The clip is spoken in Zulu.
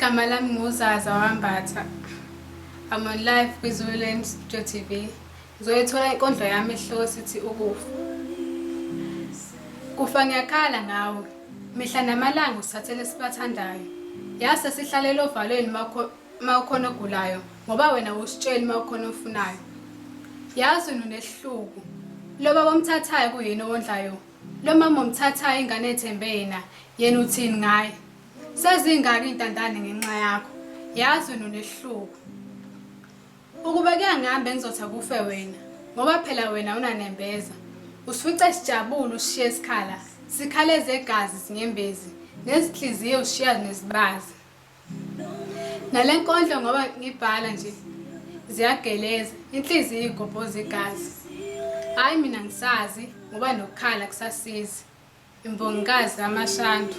Igama lami nguZaza Wambatha. I'm on live kwiZululand Studio TV. Ngizoyethola inkondlo yami esihloko sithi ukufa. Kufa ngiyakhala ngawe. Mihla namalanga usithathele esibathandayo. Yase sihlalela ovalweni mawukhona ogulayo ngoba wena usitsheli mawukhona ofunayo. Yazi wena unesihluku. Lo baba omthathayo kuyini owondlayo? Lo mama omthathayo ingane ethembe yena, yena uthini ngaye? Sezingaka iy'ntandane ngenxa yakho. Yazi wena unehluku. Ukube kuyangihamba bengizothi akufe wena ngoba phela wena unanembeza. Usifice sijabule usishiye sikhala, sikhala ezegazi izinyembezi nezinhliziyo usishiya nezibazi. Nale nkondlo ngoba ngibhala nje ziyageleza, inhliziyo igobhoza igazi. Hhayi mina ngisazi ngoba nokukhala kusasizi. Imbongikazi kaMashandu.